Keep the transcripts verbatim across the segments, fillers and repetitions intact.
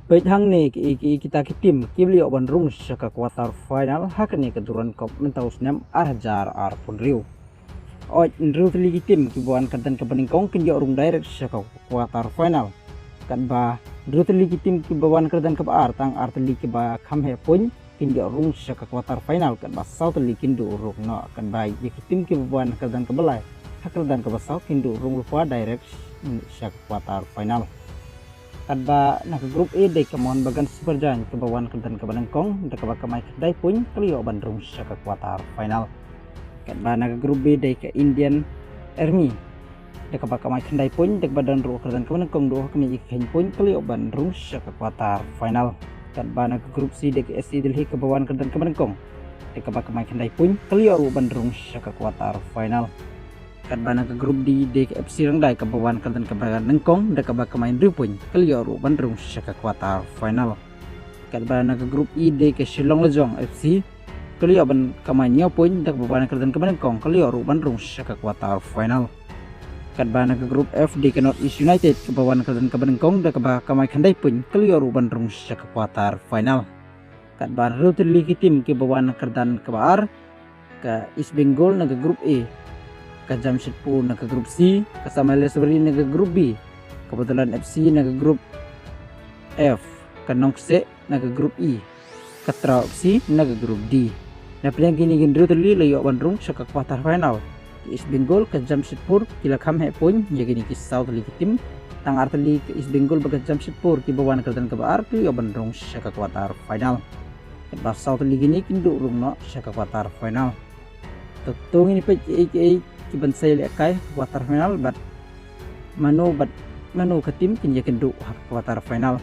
Peit hangne ki, ki, kita ki team kiba la ïoh ban rung sha ka quarter final ha kane ka Durand Cup mynta u snem ar hajar arphew hynriew. Oi, hynriew tylli ki team kiba wan kyrdan kaba nyngkong kin ïoh rung direct sha ka quarter final. Katba hynriew tylli ki team kiba wan kyrdan kaba ar, tang ar tylli kiba kham heh point kin ïoh rung sha ka quarter final, katba saw tylli kin duh rung noh, katba ïa ki team kiba wan kyrdan kaba lai ha kyrdan kaba saw kin duh rung lypa direct sha ka quarter final. Katba na ka group A dei ka Mohun Bagan Super Giant kaba wan kyrdan kaba nyngkong da kaba kamai khyndai point, ka la ïoh ban rung sha ka quarter final. Katba na ka group B dei ka Indian Army da kaba kamai khyndai point, da kaba don ruh kyrdan kaba nyngkong, duh ha ka mih ïa ka kheiñ point, ka la ïoh ban rung sha ka quarter final. Katba na ka group C dei ka S C Delhi kaba wan kyrdan kaba nyngkong da kaba kamai khyndai point, ka la ïoh ruh ban rung sha ka quarter final. Katba na ka group D dei ka F C Rangdai kaba wan kyrdan kaba nyngkong da kaba kamai hynriew point, ka la ïoh ruh ban rung sha ka quarter final. Katba na ka group E dei ka Shillong Lajong F C, ka la ïoh ban kamai hynñiew point da kaba wan kyrdan kaba nyngkong, ka la ïoh ruh ban rung sha ka quarter final. Katba na ka group F dei ka North East United kaba wan kyrdan kaba nyngkong da kaba kamai khyndai point, ka la ïoh ruh ban rung sha ka quarter final. Katba hynriew tylli ki team kiba wan kyrdan kaba ar, ka East Bengal na ka group A, ka Jamshedpur na ka group C, ka Samaileshwari na ka group B, ka Bodoland F C na ka group F, ka Nongkseh na ka group E, ka Trau F C na ka group D. Na pdeng kine ki hynriew tylli la ïoh ban rung sha ka quarter final. Ka East Bengal, ka Jamshedpur ki la kham heh point ïa kine ki saw tylli ki team. Tang ar tylli ka East Bengal bad ka Jamshedpur kiba wan kyrdan kaba ar ki la ïoh ban rung sha ka quarter final. Katba saw tylli kine kin duh rung noh sha ka quarter final. To, to ngin ïa peit kiei kiei ki ban sa ïalehkai ha ka quarter final bad mano bad mano ka team kin ïakynduh ha ka quarter final.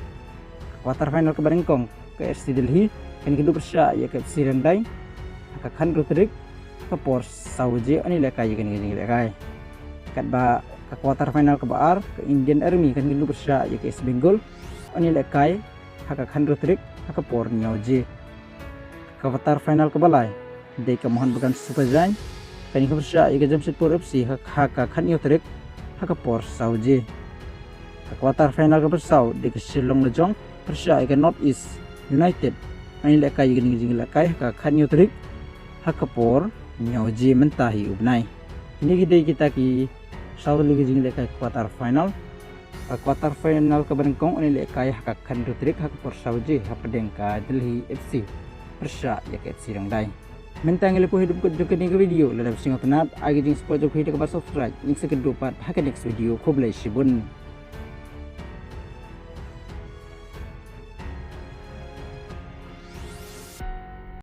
Ka quarter final kaba nyngkong, ka S C Delhi kan ïakynduh pyrshah ïa ka F C Rangdai ha ka khathynriew tarik ha ka por saw baje, yn ïalehkai ïa kane ka jingïalehkai. Katba ka quarter final kaba ar, ka Indian Army kan ïakynduh pyrshah ïa ka East Bengal, yn ïalehkai ha ka khathynriew tarik ha ka por hynñiew baje. Ka quarter final kaba lai dei ka Mohun Bagan Super Giant kan ïakynduh pyrshah ïa ka Jamshedpur F C ha, ha ka khathynñiew tarik ha ka por saw baje. Ka quarter final kaba saw dei ka Shillong Lajong pyrshah ïa ka North East United, yn ïalehkai ïa kane ka jingïalehkai ha ka khathynñiew tarik ha ka por hynñiew baje mynta hi u bnai. Kine ki dei kita ki saw tylli ki jingïalehkai quarter final. Ka quarter final kaba nyngkong yn ïalehkai ha ka khathynriew tarik ha ka por saw baje hapdeng ka Delhi F C pyrshah ïa ka F C Rangdai. Mynta ngi la poi haduh kut jong kane ka video, lada phi sngewtynnat ïa ka jingsupport jong phi da kaba subscribe. Ngin sa ïakynduh pat ha ka next video. Khublei shibun.